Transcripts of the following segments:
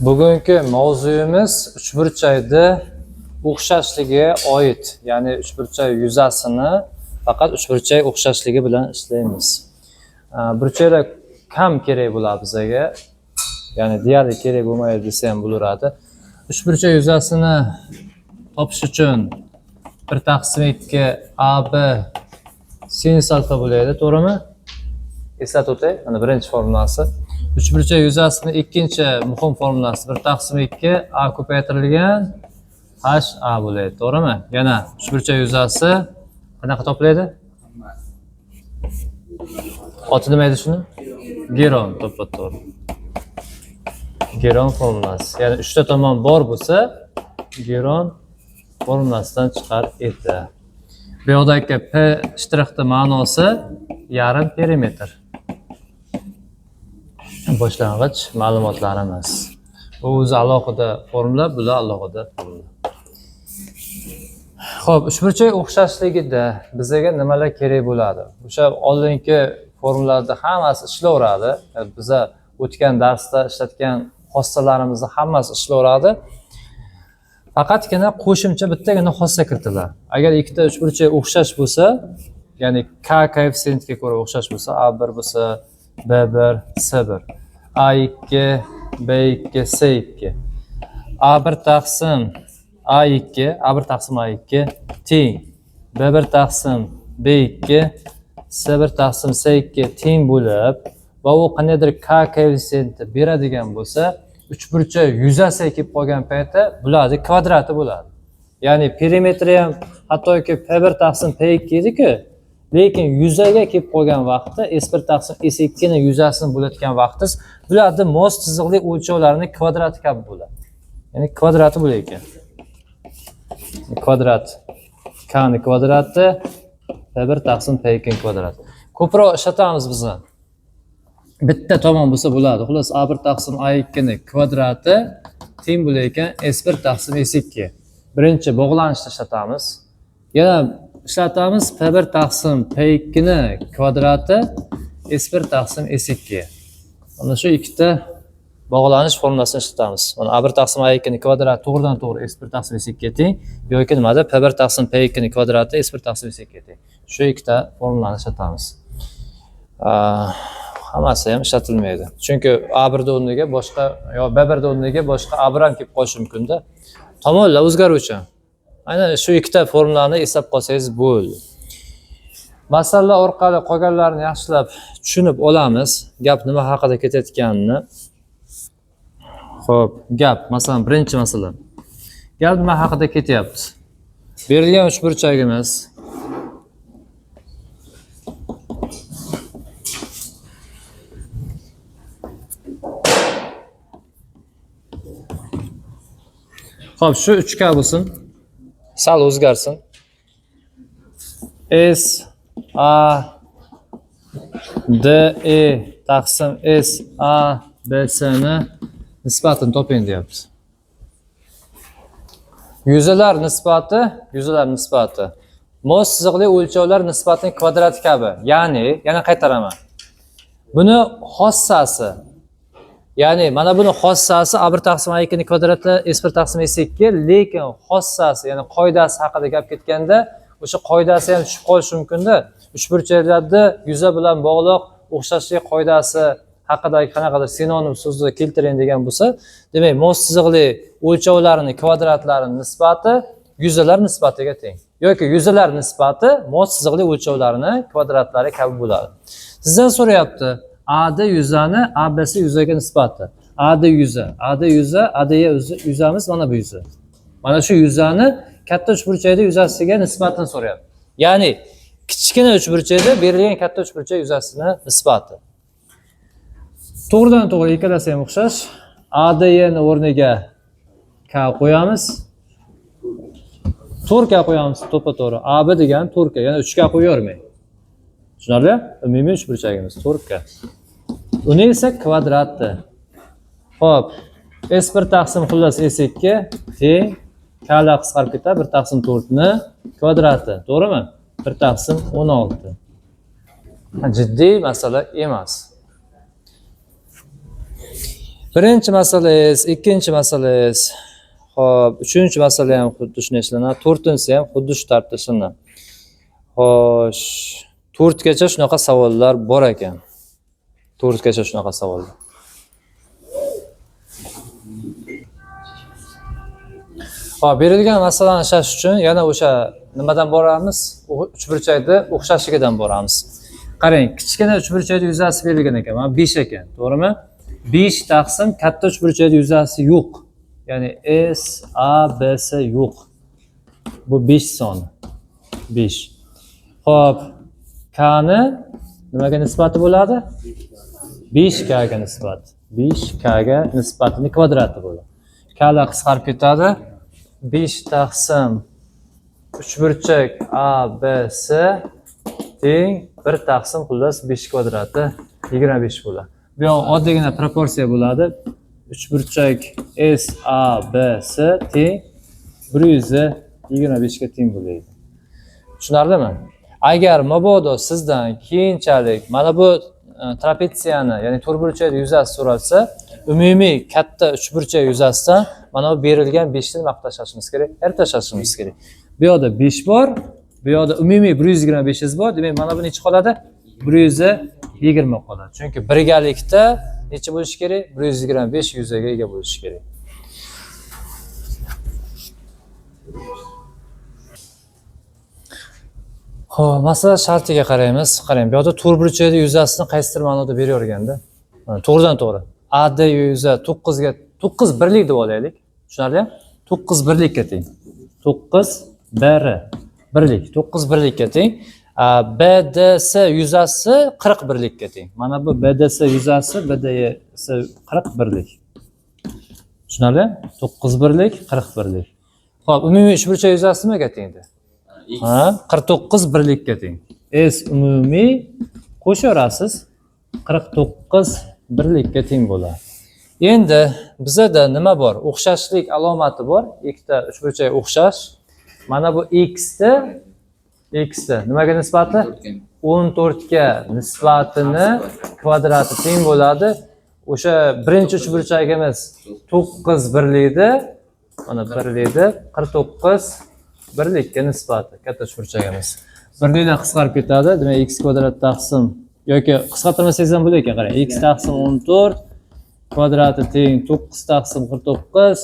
Bugungi mavzuyimiz uchburchakni o'xshashligiga oid, ya'ni uchburchak yuzasini faqat uchburchak o'xshashligi bilan ishlaymiz. Burchaklar kam kerak bo'ladi bizaga, ya'ni deyarli kerak bo'lmaydi desa ham bo'laveradi. Uchburchak yuzasini topish uchun 1/2 AB sinus alfa bo'ladi, to'g'rimi? Eslatib o'tay, mana birinchi formulasi. Uchburchak yuzasini ikkinchi muhim formulasi 1/2 A ko'paytirilgan H A bo'ladi, to'g'rimi? Yana uchburchak yuzasi qanaqa topiladi? Oti nima edi shuni? Geron, to'ppa-to'g'ri. Geron formulasi. Ya'ni 3 ta tomon bor bo'lsa, Geron formulasidan chiqar edi. Bu yoqdagi P shtrixni ma'nosi yarim perimetr. Boshlang'ich ma'lumotlarimiz. Bu o'zi alohida formula, bular alohida formula. Xo'p, uchburchak o'xshashligida bizga nimalar kerak bo'ladi? O'sha oldingi formulalarda hammasi ishlayveradi. Biza o'tgan darsda ishlatgan xossalarimizni hammasi ishlayveradi. Faqatgina qo'shimcha bittagina xossa kiritiladi. Agar ikkita uchburchak o'xshash bo'lsa, ya'ni k koeffitsiyentiga ko'ra o'xshash bo'lsa, A1 bo'lsa, B1, C1, A2, B2, C2, A1 taqsim A2, A1 taqsim A2 teng B1 taqsim B2, C1 taqsim C2 teng bo'lib va u qandaydir k koeffitsiyenti beradigan bo'lsa, uchburchak yuzasiga kelib qolgan paytda bularni kvadrati bo'ladi. Ya'ni perimetri ham hattoki P1 taqsim P2 edi-ku, lekin yuzaga kelib qolgan vaqtda S1 taqsim S2 ni yuzasini bo'layotgan vaqtingiz bularni mos chiziqli o'lchovlarini kvadrati kabi bo'ladi. Ya'ni kvadrati bo'lar ekan. Kvadrat k ni kvadrati P1 taqsim P2 kvadrati. Ko'proq ishlatamiz bizni. Bitta tomon bo'lsa bo'ladi. Xullas A1 taqsim A2 ni kvadrati teng bo'lar ekan S1 taqsim S2. Birinchi bog'lanishni ishlatamiz. Yana ishlatamiz P1 taqsim P2 ni kvadrati S1 taqsim S2. Mana shu ikkita bog'lanish formulasini ishlatamiz. Mana A1 taqsim A2 ni kvadrati to'g'ridan to'g'ri S1 taqsim S2 teng yoki nimada P1 taqsim P2 ni kvadrati S1 taqsim S2 teng. Shu ikkita formulani ishlatamiz. Hammasi ham ishlatilmaydi. Chunki A1 o'rniga boshqa yo B1 o'rniga boshqa A1 ham kelib qolishi mumkin-da. Tomonlar o'zgaruvchan. Aynan shu ikkita formulani eslab qolsangiz bo'ldi. Masalalar orqali qolganlarini yaxshilab tushunib olamiz. Gap nima haqida ketayotganini. Xo'p, gap, masalan, birinchi masala. Gap nima haqida ketyapti? Berilgan uchburchagimiz Xo'p, shu 3K bo'lsin. Sal o'zgarsin. S A D E taqsim S A B C ni nisbatini toping deyapti. Yuzalar nisbati, yuzalar nisbati. Mos chiziqli o'lchovlar nisbatining kvadrati kabi. Ya'ni, yana qaytaraman. Buni xossasi, ya'ni mana buni xossasi A1 taqsim A2 ni kvadrati S1 taqsim S2, lekin xossasi, ya'ni qoidasi haqida gap ketganda, o'sha qoidasi ham tushib qolishi mumkin-da. Uchburchaklarda yuza bilan bog'liq o'xshashlik qoidasi haqidagi qanaqadir sinonim so'zni keltiring degan bo'lsa, demak, mos chiziqli o'lchovlarning kvadratlarining nisbati yuzalar nisbatiga teng yoki yuzalar nisbati mos chiziqli o'lchovlarning kvadratlari kabi bo'ladi. Sizdan so'rayapti, AD yuzani ABC yuzaga nisbati. AD yuza, AD yuza, AD yuzamiz mana bu yuza. Mana shu yuzani katta uchburchakda yuzasiga nisbatini so'rayapti. Ya'ni kichkina uchburchakda berilgan katta uchburchak yuzasini nisbati. To'g'ridan to'g'ri ikkalasi ham o'xshash. ADY ni o'rniga K qo'yamiz. 4K qo'yamiz, to'ppa-to'g'ri. AB degan 4K, ya'ni 3K qo'yavermang. Tushunarli? Umumiy uchburchagimiz 4K. Uni esa kvadrati. Xo'p, S1 taqsim xullas S2 teng K lar qisqarib ketadi, 1 taqsim 4 ni kvadrati, to'g'rimi? 1 taqsim 16. Jiddiy masala emas. Birinchi masalangiz, ikkinchi masalangiz, xo'p, uchinchi masala ham xuddi shunday ishlanadi, to'rtinchisi ham xuddi shu tartibda ishlanadi. Xo'sh, 4gacha shunaqa savollar bor ekan. 4gacha shunaqa savollar. Xo'p, berilgan masalani ishlash uchun yana o'sha nimadan boramiz? Uchburchakni o'xshashligidan boramiz. Qarang, kichkina uchburchakning yuzasi berilgan ekan. Mana 5 ekan, to'g'rimi? 5 taqsim katta uchburchakning yuzasi yo'q. Ya'ni S, A, B, S yo'q. Bu 5 soni. 5. Xo'p, K ni nimaga nisbati bo'ladi? 5K ga nisbat. 5K ga nisbatini kvadrati bo'ladi. K lar qisqarib ketadi. 5 taqsim uchburchak A, B, S teng 1 taqsim xullas 5 kvadrati 25 bo'ladi. Bu yoq oddiygina proporsiya bo'ladi. Uchburchak S, A, B, S teng 125 ga teng bo'ladi. Tushunarlimi? Agar mabodo sizdan keyinchalik mana bu trapetsiyani, ya'ni to'rtburchak yuzasi so'ralsa, umumiy katta uchburchak yuzasidan mana bu berilgan 5 ni nima qilib tashlashimiz kerak? Ayirib tashlashimiz kerak. Bu yoqda 5 bor, bu yoqda umumiy 125 bor. Demak, mana bu necha qoladi? 120 qoladi. Chunki birgalikda necha bo'lishi kerak? 125 yuzaga ega bo'lishi kerak. Xo'p, masala shartiga qaraymiz. Qarang, bu yoqda to'rtburchakning yuzasini qaysidir ma'noda beraverganda, to'g'ridan to'g'ri. AD yuza 9 ga 9 birlik deb olaylik. Tushunarlimi? 9 birlikka teng. 9 bir birlik, 9 birlikka teng. BDS yuzasi 40 birlikka teng. Mana bu BDS yuzasi BDS 40 birlik. Tushunarlimi? 9 birlik, 40 birlik. Xo'p, umumiy uchburchak yuzasi nimaga tengdi? Ha, 49 birlikka teng. S umumiy qo'shaverasiz 49 birlikka teng bo'ladi. Endi bizada nima bor? O'xshashlik alomati bor. Ikkita uchburchak o'xshash. Mana bu x ni nimaga nisbati? 14 ga nisbatini kvadrati teng bo'ladi. O'sha birinchi uchburchagimiz 9 birlikda, mana birlikda 49 birlikka nisbati katta uchburchagimiz. Birliklar qisqarib ketadi. Demak, x kvadrat taqsim yoki qisqartirmasangiz ham bo'lar ekan, qarang. X taqsim 14 kvadrati teng 9 taqsim 49.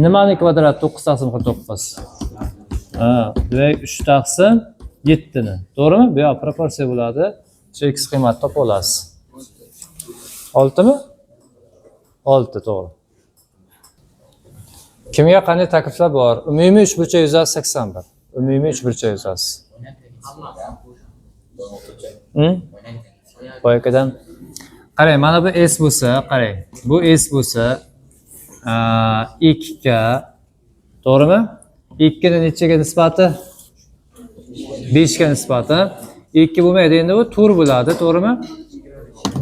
Nimani kvadrati 9 taqsim 49? Ha, demak 3 taqsim 7 ni. To'g'rimi? Bu yoq proporsiya bo'ladi. Shu x qiymatni topa olasiz. 6 mi? 6 to'g'ri. Kimga qanday takliflar bor? Umumiy uchburchak yuzasi 81. Umumiy uchburchak yuzasi. Boyakadan. Qarang, mana bu S bo'lsa, qarang. Bu S bo'lsa, 2 ga, to'g'rimi? 2 ni nechaga nisbati? 5 ga nisbati. 2 bo'lmaydi, endi bu 4 bo'ladi, to'g'rimi?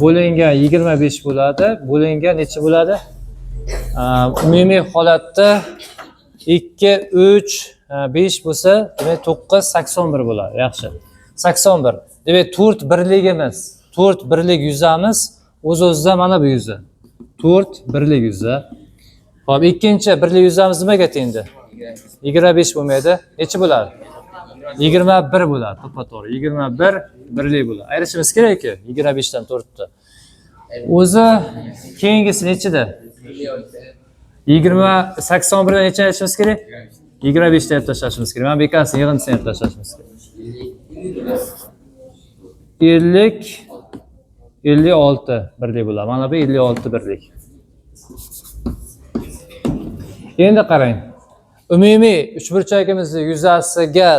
Bo'lingan 25 bo'ladi. Bo'lingan necha bo'ladi? Umumiy holatda 2, 3, 5 bo'lsa, demak 9, 81 bo'ladi. Yaxshi. 81. Demak, 4 birligimiz, 4 birlik yuzamiz o'z-o'zidan mana bu yuza. 4 birlik yuza. Xo'p, ikkinchi birlik yuzamiz nimaga tengdi? 25 bo'lmaydi. Necha bo'ladi? 21 bo'ladi. To'ppa-to'g'ri. 21 birlik bo'ladi. Ayirishimiz kerak-ku 25 dan 4 ni. O'zi keyingisi nechida? 20 81 dan necha ayirishimiz kerak? 25 ta ayirib tashlashimiz kerak. Mana bu ikkalasini yig'indisini ayirib tashlashimiz kerak. 50 56 birlik bo'ladi. Mana bu 56 birlik. Endi qarang. Umumiy uchburchagimizning yuzasiga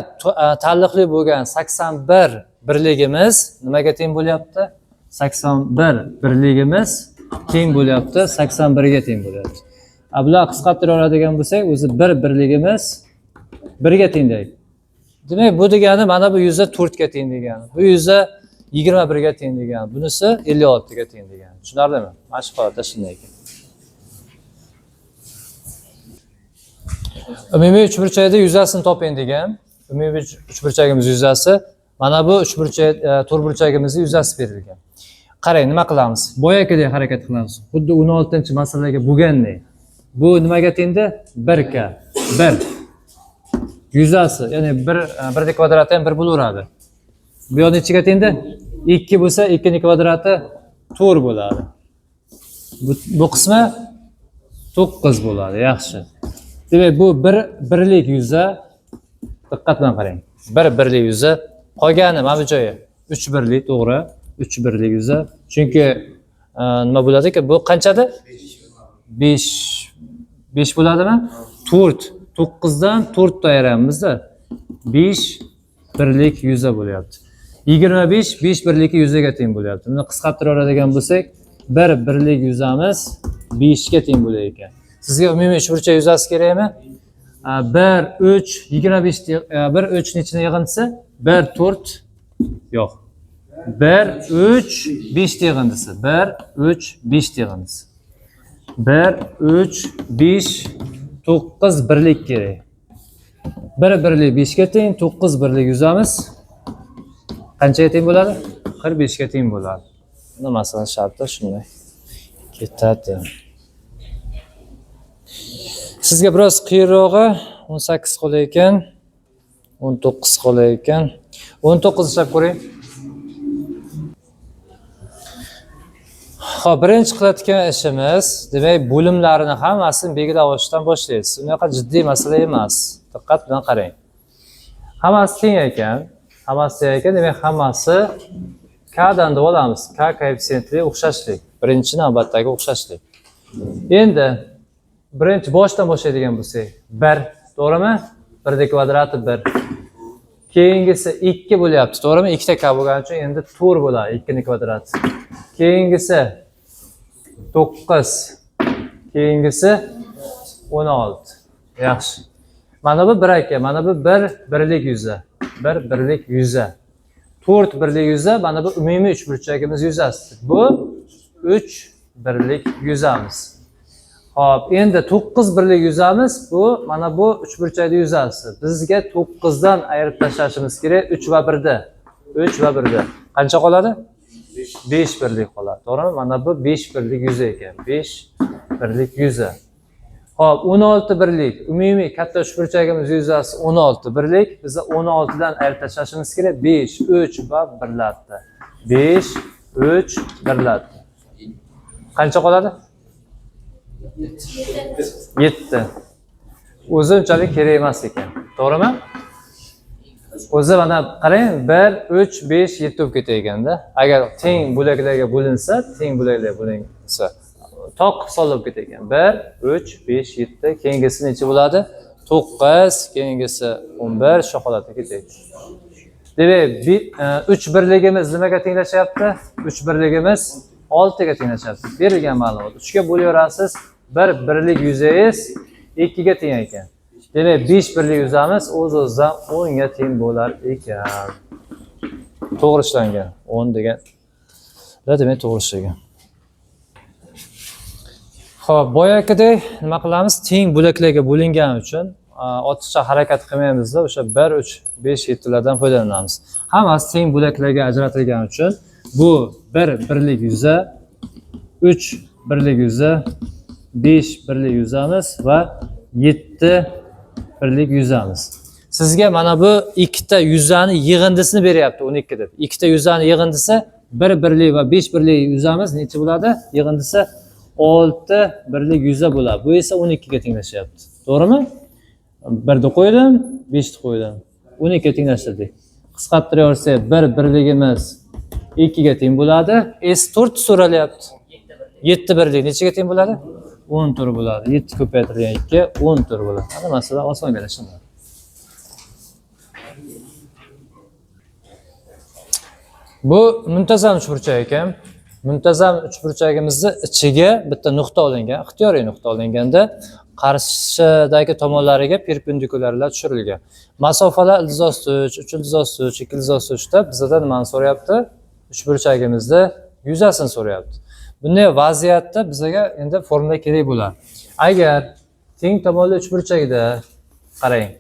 taalluqli bo'lgan 81 birligimiz nimaga teng bo'lyapti? 81 birligimiz teng bo'lyapti, 81 ga teng bo'lyapti. Bular qisqartira oladigan bo'lsak, o'zi bir birligimiz 1 ga teng deydi. Demak, bu degani mana bu yuza 4 ga teng degani. Bu yuza 21 ga teng degani. Bunisi 56 ga teng degani. Tushunarlimi? Mana shu holatda shunday ekan. Umumiy uchburchakda yuzasini toping degan. Umumiy uchburchagimiz yuzasi. Mana bu uchburchak, to'rtburchagimizning yuzasi berilgan. Qarang, nima qilamiz? Boyagidek harakat qilamiz. Xuddi 16-masalaga bo'lgandek. Bu nimaga tengdi? 1 k. 1. Yuzasi, ya'ni 1 kvadrati ham 1 bo'laveradi. Bu yoq nechiga tengdi? 2 bo'lsa, 2 kvadrati 4 bo'ladi. Bu qismi 9 bo'ladi. Yaxshi. Demak, bu 1 birlik yuza. Diqqat bilan qarang. 1 birlik yuza. Qolgani mana bu joyi 3 birlik, to'g'ri. 3 birlik yuza. Chunki nima bo'ladiki? Bu qanchada? 5 bo'ladimi? 4. 9 dan 4 ta ayiramiz-da. 5 birlik yuza bo'lyapti. 25 5 birlik yuzaga teng bo'lyapti. Buni qisqartirib oladigan bo'lsak, 1 birlik yuzamiz 5 ga teng bo'lar ekan. Sizga umumiy uchburchak yuzasi kerakmi? 1 3 25 1 3 nechini yig'indisi? 1 4 yo'q. 1 3 5 yig'indisi. 1 3 5 yig'indisi. 1 3 5 9 birlik kerak. 1 birlik 5 ga teng, 9 birlik yuzamiz. Qanchaga teng bo'ladi? 45 ga teng bo'ladi. Buni masalan sharti shunday ketadi. Sizga biroz qiyinrog'i 18 qo'l ekan, 19 qo'l ekan. 19 ishlab ko'ring. Xo'p, birinchi qilayotgan ishimiz, demak, bo'limlarini hammasini belgilab olishdan boshlaysiz. Unaqa jiddiy masala emas. Diqqat bilan qarang. Hammasi teng ekan. Hammasi teng ekan, demak, hammasi k dan deb olamiz. K koeffitsiyentli o'xshashlik. Birinchi navbatdagi o'xshashlik. Endi birinchi boshdan boshlaydigan bo'lsak, 1, to'g'rimi? 1 kvadrati 1. Keyingisi 2 bo'lyapti, to'g'rimi? 2 ta k bo'lgani uchun endi 4 bo'ladi, 2 kvadrati. Keyingisi 9. Keyingisi 16. Yaxshi. Mana bu 1 aka, mana bu 1 birlik yuza. 1 birlik yuza. 4 birlik yuza, mana bu umumiy uchburchagimiz yuzasi. Bu 3 birlik yuzamiz. Xo'p, endi 9 birlik yuzamiz, bu mana bu uchburchakning yuzasi. Bizga 9 dan ayirib tashlashimiz kerak 3 va 1 da. 3 va 1 da. Qancha qoladi? 5 birlik qoladi. To'g'rimi? Mana bu 5 birlik yuza ekan. 5 birlik yuza. Xo'p, 16 birlik. Umumiy katta uchburchagimiz yuzasi 16 birlik. Biz 16 dan ayirib tashlashimiz kerak 5, 3 va birlatdi. 5, 3 birlatdi. Qancha qoladi? 7. O'zi unchalik kerak emas ekan. To'g'rimi? O'zi mana qarang, 1, 3, 5, 7 bo'lib ketayotganda, agar teng bo'laklarga bo'linsa, teng bo'laklarga bo'linsa, toq hisoblab ketayotgan. 1, 3, 5, 7, keyingisi necha bo'ladi? 9, keyingisi 11, shu holatda ketaydi. Demak, 3 birligimiz nimaga tenglashyapti? 3 birligimiz 6 ga tenglashyapti. Berilgan ma'lumot. 3 ga bo'laverasiz, 1 birlik yuzangiz 2 ga teng ekan. Demak, 5 birlik yuzamiz o'z-o'zidan 10 ga teng bo'lar ekan. To'g'ri ishlangan. 10 degan. Demak, to'g'ri ishlagan. Xo'p, boyagidek nima qilamiz? Teng bo'laklarga bo'lingani uchun ortiqcha harakat qilmaymizda, o'sha 1, 3, 5, 7 lardan foydalanamiz. Hammasi teng bo'laklarga ajratilgani uchun bu 1 birlik yuza, 3 birlik yuza, 5 birlik yuzamiz va 7 birlik yuzamiz. Sizga mana bu ikkita yuzani yig'indisini beryapti 12 deb. Ikkita yuzani yig'indisi 1 birlik va 5 birlik yuzamiz necha bo'ladi? Yig'indisi 6 birlik yuza bo'ladi. Bu esa 12 ga tenglashyapti. To'g'rimi? 1 ni qo'ydim, 5 ni qo'ydim. 12 ga tenglashtirdik. Qisqartiraversak 1 birligimiz 2 ga teng bo'ladi. S4 so'ralyapti. 7 birlik nechaga teng bo'ladi? 10 to'rt bo'ladi. 7 ko'paytirilgan 2 10 to'rt bo'ladi. Mana masala osongina shunday. Bu muntazam uchburchak ekan. Muntazam uchburchagimizni ichiga bitta nuqta olingan, ixtiyoriy nuqta olinganda qarshidagi tomonlariga perpendikulyarlar tushirilgan. Masofalar ildiz osti 3, 3 ildiz osti 3, 2 ildiz osti 3 da bizda nimani so'rayapti? Uchburchagimizni yuzasini so'rayapti. Bunday vaziyatda bizga endi formula kerak bo'ladi. Agar teng tomonli uchburchakda qarang,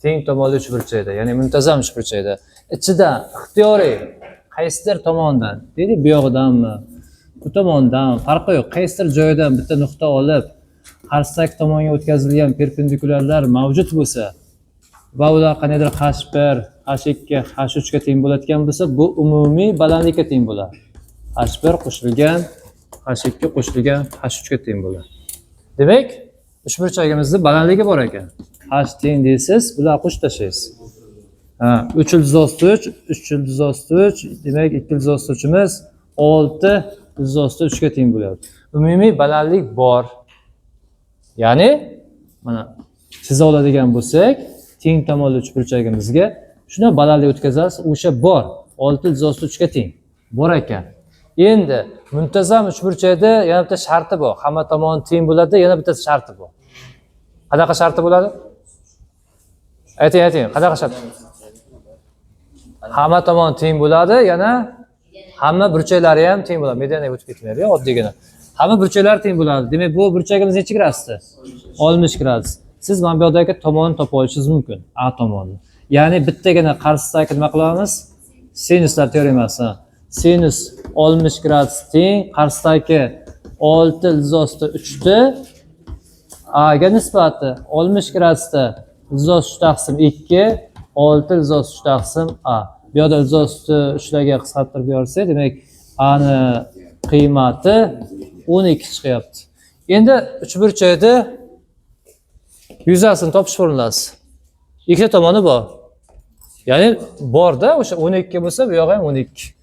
teng tomonli uchburchakda, ya'ni muntazam uchburchakda ichida ixtiyoriy Qaysidir tomondan, deylik, bu yoqdanmi, bu tomondan, farqi yo'q. Qaysidir joydan bitta nuqta olib, qarshisidagi tomonga o'tkazilgan perpendikulyarlar mavjud bo'lsa va ular qandaydir h1, h2, h3 ga teng bo'ladigan bo'lsa, bu umumiy balandlikka teng bo'ladi. h1 qo'shilgan h2 qo'shilgan h3 ga teng bo'ladi. Demak, uchburchagimizni balandligi bor ekan. H teng deysiz, bularni qo'shib tashlaysiz. Ha, 3 ildiz osti 3, 3 ildiz osti 3, demak 2 ildiz osti 3imiz 6 ildiz osti 3 ga teng bo'ladi. Umumiy balandlik bor. Ya'ni mana chiza oladigan bo'lsak, teng tomonli uchburchagimizga shuni balandlik o'tkazasiz, o'sha bor. 6 ildiz osti 3 ga teng. Bor ekan. Endi muntazam uchburchakda yana bitta sharti bor. Hamma tomoni teng bo'ladi, yana bitta sharti bor. Qanaqa sharti bo'ladi? Ayting, ayting, qanaqa shart? Hamma tomon teng bo'ladi, yana hamma burchaklari ham teng bo'ladi. Medianaga o'tib ketmaydi, oddiygina. Hamma burchaklar teng bo'ladi. Demak, bu burchagimiz necha gradusda? 60 gradus. Siz mana bu yoqdagi tomonni topa olishingiz mumkin, A tomonni. Ya'ni bittagina qarshisidagi nima qilamiz? Sinuslar teoremasi. Sinus 60 gradus teng qarshisidagi 6 ildiz osti 3 ni A ga nisbati 60 gradusda ildiz osti 3 taqsim 2, 6 ildiz osti 3 taqsim A. Bu yoqda ildiz osti 3larga qisqartirib yuborsak, demak, A ni qiymati 12 chiqyapti. Endi uchburchakda yuzasini topish formulasi. Ikkita tomoni bor. Ya'ni borda o'sha 12 bo'lsa, bu yog'i ham 12.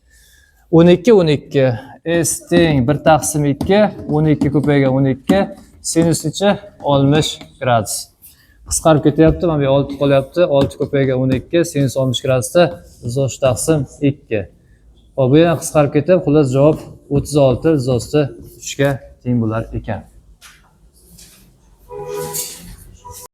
12 12 S teng 1 taqsim 2, 12 ko'paygan 12 sinus necha? 60 gradus. Qisqarib ketyapti, mana bu 6 qolyapti. 6 ko'paygan 12 sinus 60 gradusda 3 taqsim 2. Xo'p, bu ham qisqarib ketib, xullas javob 36 ildiz osti 3 ga teng bo'lar ekan.